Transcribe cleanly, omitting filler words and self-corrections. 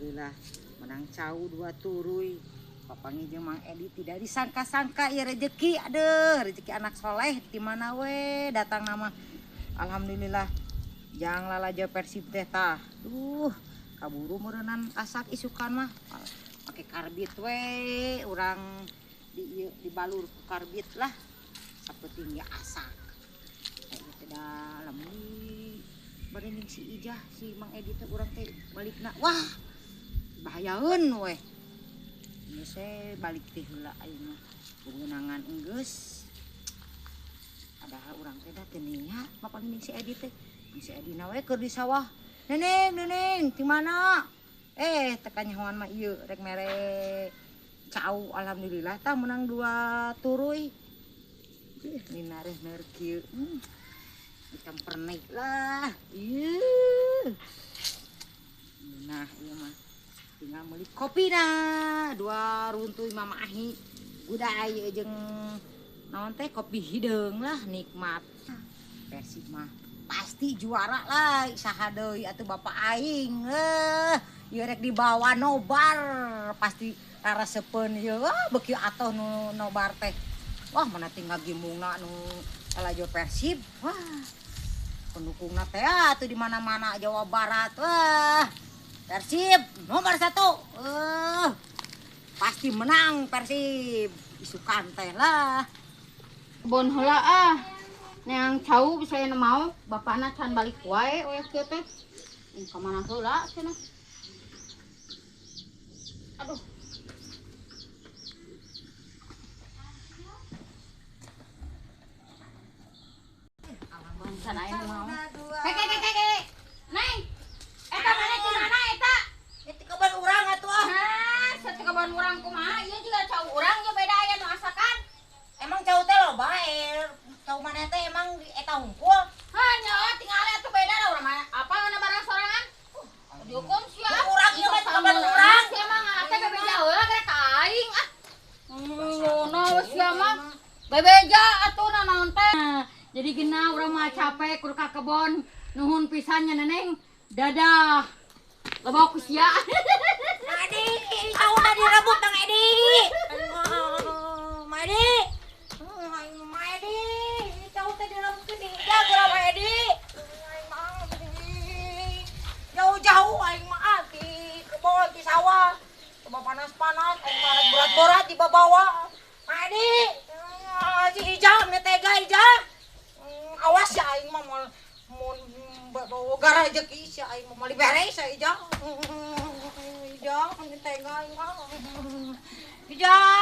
Alhamdulillah menang cau 2 turuy. Papangi jeung Mang Edi tidak disangka-sangka ya rezeki, aduh rezeki anak soleh di mana we datang nama. Alhamdulillah jang lalajo Persib teh tah. Duh, kaburu meureunnan asak isukan mah. Make karbit we urang di dibalur ku karbit lah. Sapenting ya asak. Kayak teh dalam di barening si Ijah si Mang Edi teh urang teh balikna. Wah, bahayaeun we. Geus balik teh heula aing mah. Beunangan enggeus. Padahal urang teh da teu niat papanggih si Edi teh. Si Edi na we keur di sawah. Neneng, neneng, di mana? Teh kanyahoan mah ieu rek mere cau alhamdulillah tah menang 2 turuy. Ih, ninareh-ner kieu. Ikan pernik lah. Ieu. Nah, ieu mah tinggal meuli kopi nah, 2 runtuy Mama Ahi. Gudai jeung naon teh kopi hideung lah nikmat. Persib mah pasti juara lah, saha deui atuh bapak aing. Ieu rek dibawa nobar pasti raresepeun ieu. Wah, beuki atoh nu nobar teh. Wah, mana tinggal gimungna nu lalajo Persib. Wah, pendukungna teh atuh di mana-mana Jawa Barat. Wah, Persib nomor 1. Pasti menang Persib. Isukan teh lah. Bon heula ah. Neang cau bisa aya nu mau, bapakna can balik wae we kieu teh. Ka mana heula cenah. Aduh. Can aya nu mau. Kek. Neng. Eta mana di mana eta? Eta kaban urang atuh ah. Nah, satu kaban urang kumaha? Ieu juga cau urang ge beda aya nu asakan. Emang cau teh loba cau mana teh emang eta hungkul? Hah, nyawa tinggal atuh beda da urang mah. Apa ngeuna barang sorangan? Dihukum sia. Urang ieu mah kaban urang. Sia mah teh bebeja heula geura ka aing ah. Ngono sia mah. Bebeja atuh naon teh. Jadi gena urang mah capek kudu ka kebon. Nuhun pisan nya Neneng. Dadah. Loba ku sia. Mang Edi, cauna direbut Mang Edi. Mang Edi. Mang Edi, cau teh direbut di jaga Mang Edi. Jauh-jauh aing mah di kebon di sawah. Coba panas-panas aing mah berat-berat dibawa. Mang Edi, si Ijah meni tega Ijah. Awas ya aing mah moal bawa gara rezeki sia aing mah moal dibere sia Ijah. Ijah meni tega aing mah. Ijah.